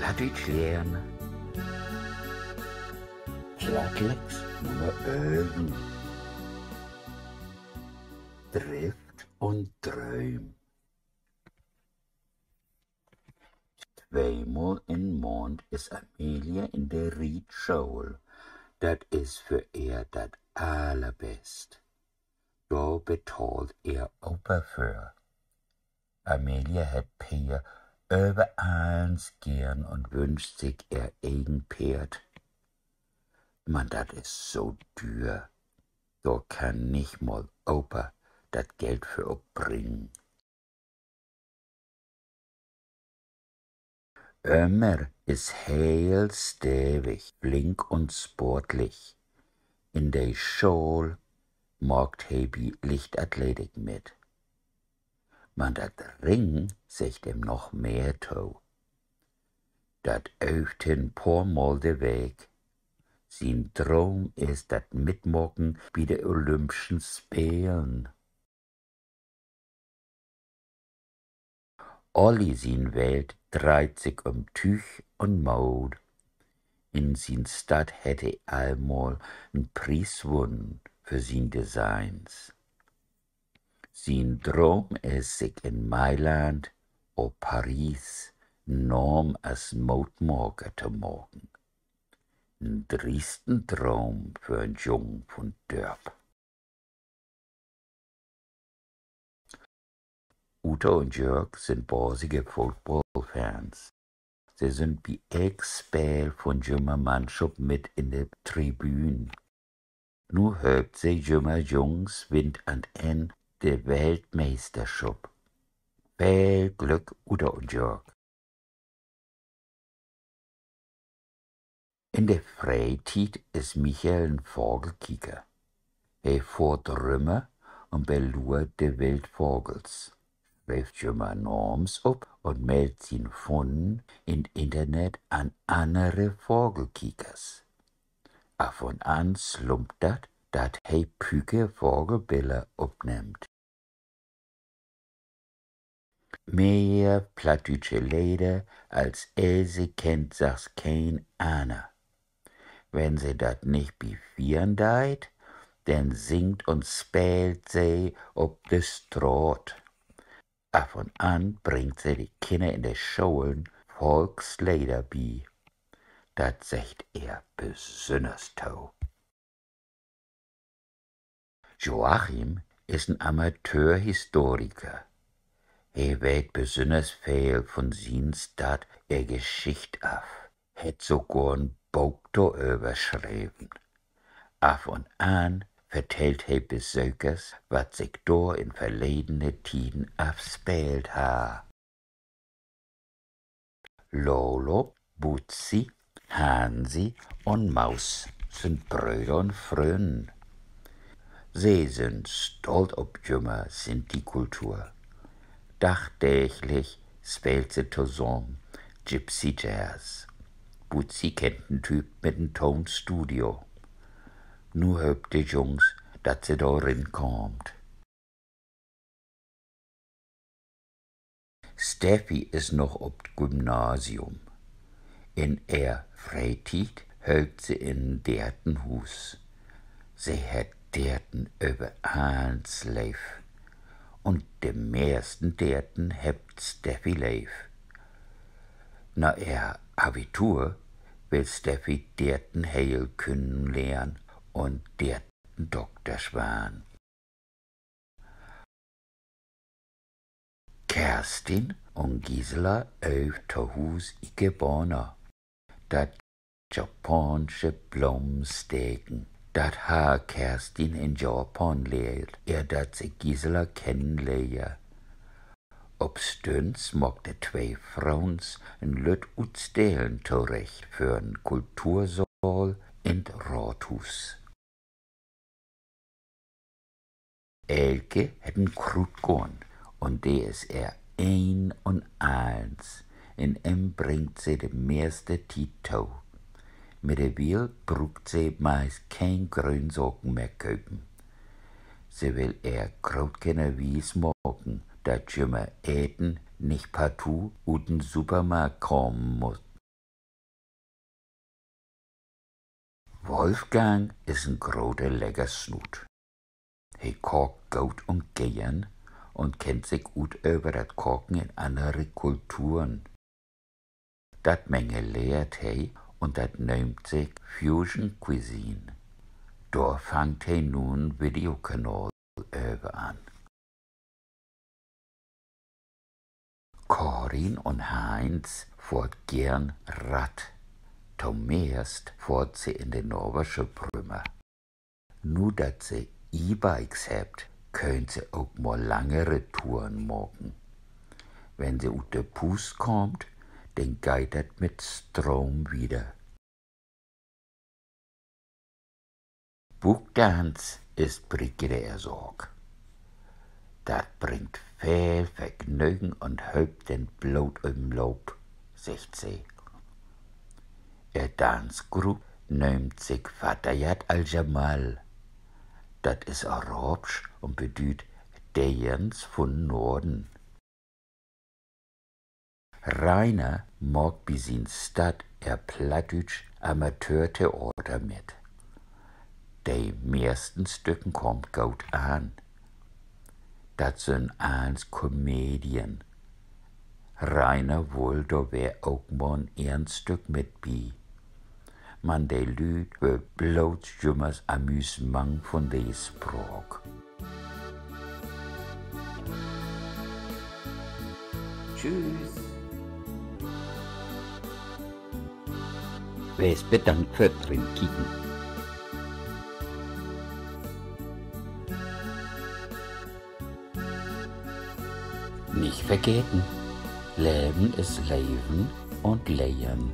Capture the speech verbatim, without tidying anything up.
Plattdüütsch lehren. Plattlex Nummer ölven. Drift un Drööm. Tweemal in'n Maand is Amelia in de Riedschool. Dat is för ehr dat Allerbest. Dor betahlt ehr Opa för. Amelia hett Peer över allens geern un wünscht sik ehr egen Peerd. Man dat is so düür. Dor kann nich mal Opa dat Geld för opbringen. Ömer is heel stevig, flink un sportlich. In de School maakt he bi Lichtathletik mit. Man dat Ringen seggt em noch mehr to. Dat öövt he en poor Mal de Week. Sien Droom is dat Mitmaken bi de Olympschen Spelen. Olli sien Welt dreiht sik üm Tüüg un Mood. In sien Stadt hett he al mal en Pries wunnen för sien Designs. Sien Droom is, sik in Mailand or Paris en Naam as Moodmaker to maken. En driesten Droom för en Jung vun Dörp. Uta un Jörg sünd basige Footballfans. Se sünd bi elk Speel vun jümmer Mannschop mit in de Tribüün. Nu hööpt se, jümmer Jungs winnt an't Enn de Weltmeesterschop. Veel Glück, Uta un Jörg. In de Freetiet is Michael en Vagelkieker. He fohrt rümmer un beluert de Wildvagels, schrifft jümmer Naams op un mellt sien Funnen in't Internet an annere Vagelkiekers. Af un an slumpt dat, dat he püke Vagelbiller opnimmt. Mehr plattdüütsche Leder as Else kennt sachs keen anner. Wenn se dat nich bi Fiern deit, denn singt un speelt se op de Straat. Af un an bringt se de Kinner in de Scholen Volksleder bi. Dat seggt ehr besünners to. Joachim is en Amateurhistoriker. He weet besünners veel vun sien Stadt ehr Geschicht af, hett sogor en Book doröver schreven. Af un an vertellt he Besökers, wat sik dor in verledene Tieden afspeelt harr. Lolo, Butzi, Hansi un Maus sünd Bröder un Frünnen. Se sünd stolt op jümmer Sinti-Kultur. Dagdääglich speelt se tosamen Gypsy Jazz. Butzi kennt en Typ mit en Tonstudio. Nu hööpt de Jungs, dat se dor rinkaamt. Steffi is noch op 't Gymnasium. In ehr Freetiet helpt se in en Deertenhuus. Se hett Deerten över allens leev. Un de mehrsten Deerten hebbt Steffi leev. Na ehr Abitur will Steffi Deertenheel kennen lehren un Deertendoktersch warrn. Kerstin un Gisela öövt to Huus Ikebana, dat japaansche Blomensteken. Dat harr Kerstin in Japan lehrt, ehr dat se Gisela kennenlehr. Opstunns maakt de twee Froons en lütt Utstellen torecht för en Kultursaal in't Raathuus. Elke hett en Kruutgoorn un de is ehr een un allens. In em bringt se de mehrste Tiet to. Mit de Wiel bruukt se meist keen Gröönsaken mehr köpen. Se will ehr Grootkinner wiesmaken, dat jümmer Eten nich partout ut den Supermarkt kamen mutt. Wolfgang is en grote Leckersnuut. He kaakt goot un geern un kennt sik ut över dat Kaken in annere Kulturen. Dat mengeleert he un dat nöömt sik Fusion Cuisine. Dor fangt he nu en Videokanal över an. Karin un Heinz fohrt geern Rad. Tomeerst fohrt se in de Naverschup rümmer. Nu dat se E-Bikes hebbt, köönt se ok mal langere Touren maken. Wenn se ut de Puust kaamt, denn geiht dat mit Stroom wieder. Buukdanz is Brigitte ehr Saak. Dat bringt veel Vergnögen un hölpt den Blootümloop, seggt se. Ehr Danzgrupp nöömt sik Fatayat al-Jamal. Dat is araabsch un bedüüdt Deerns vun Noorden. Reiner maakt bi sien Stadt ehr plattdüütsch Amateurtheater mit. De mehrsten Stücken kaamt goot an. Dat sünd allens Komedien. Reiner wull dor weer ok mal en eernst Stück mit bi. Man de Lüüd wüllt bloots jümmers Amüsemang vun de Spraak. Tschüss. Wees bedankt för't Rinkieken. Nich vergeten: Leven is Leven un Lehren.